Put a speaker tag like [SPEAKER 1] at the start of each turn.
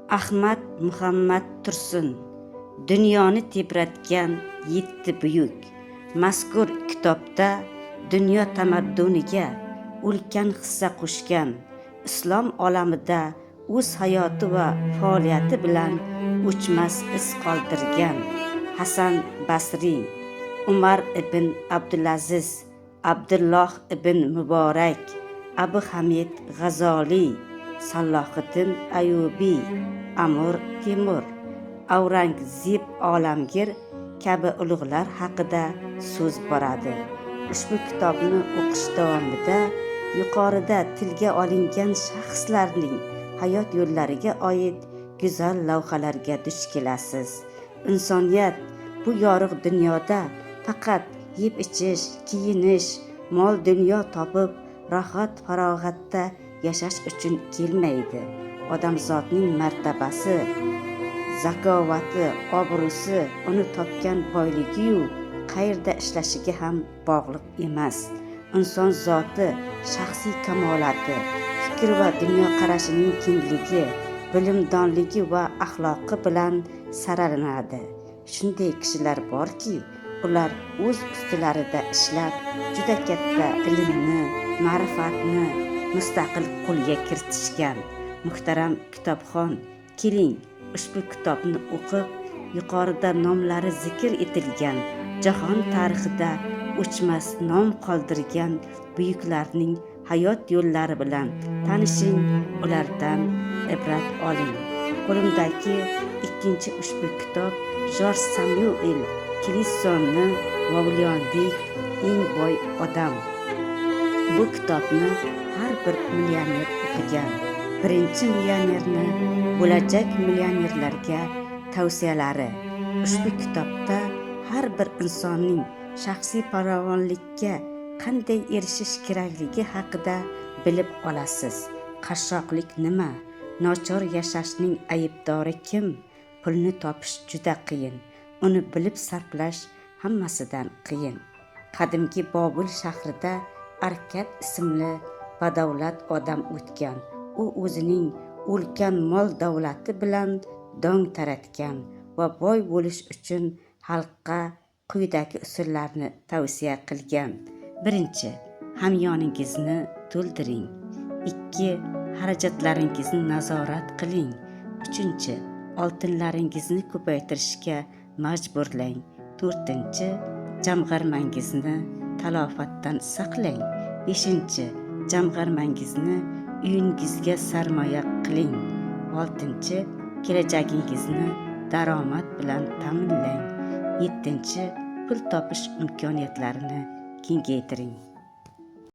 [SPEAKER 1] Ahmad Muhammad Tursun, "Dunyoni tebratgan yetti buyuk". Mazkur kitobda dunyo tamadduniga ulkan hissa qo'shgan, islom olamida o'z hayoti va faoliyati bilan o'chmas iz qoldirgan Hasan Basriy, Umar ibn Abdulaziz, Abdulloh ibn Muborak, Abu Hamid G'azoliy, Salohiddin Ayubiy, Amir Temur, Avrangzeb Olamgir kabi ulug'lar haqida so'z boradi. Ushbu kitobni o'qish davomida yuqorida tilga olingan shaxslarning hayot yo'llariga oid go'zal lavhalarga duch kelasiz. Insoniyat bu yorug' dunyoda faqat yeb ichish, kiyinish, mol dunyo topib, rohat farog'atda yashash uchun kelmaydi. Odamzodning martabasi, zakovati, obro'si uni topgan boyligiyu qayerda ishlashiga ham bog'liq emas. Inson zoti shaxsiy kamolati, fikr va dunyoqarashining kengligi, bilimdonligi va axloqi bilan saralanadi. Shunday kishilar borki, ular o'z ustilarida ishlab, juda katta ilmni, ma'rifatni mustaqil qo'lga kiritishgan. Muhtaram kitobxon, keling, ushbu kitobni o'qib, yuqorida nomlari zikr etilgan, jahon tarixida o'chmas nom qoldirgan buyuklarning hayot yo'llari bilan tanishing, ulardan ibrat oling. Qo'limdagi ikkinchi ushbu kitob Jorj Samyuel Klissonni "Vavilonlik eng boy odam". Bu kitobni har bir millioner o'qigan. Birinchi millionerni bo'lajak millionerlarga tavsiyalari. Ushbu kitobda har bir insonning shaxsiy farovonlikka qanday erishish kerakligi haqida bilib olasiz. Qashshoqlik nima? Nochor yashashning aybdori kim? Pulni topish juda qiyin, uni bilib sarflash hammasidan qiyin. Qadimgi Bobil shahrida Arkad ismli badavlat odam o'tgan. U o'zining ulkan mol davlati bilan dong taratgan va boy bo'lish uchun xalqqa quyidagi usullarni tavsiya qilgan. Birinchi, hamyoningizni to'ldiring. Ikki, xarajatlaringizni nazorat qiling. Uchinchi, oltinlaringizni ko'paytirishga majburlang. To'rtinchi, jamg'armangizni talofatdan saqlang. Beshinchi, jamg'armangizni uyingizga sarmoya qiling. Oltinchi, kelajagingizni daromad bilan ta'minlang. Yettinchi, pul topish imkoniyatlarini kengaytiring.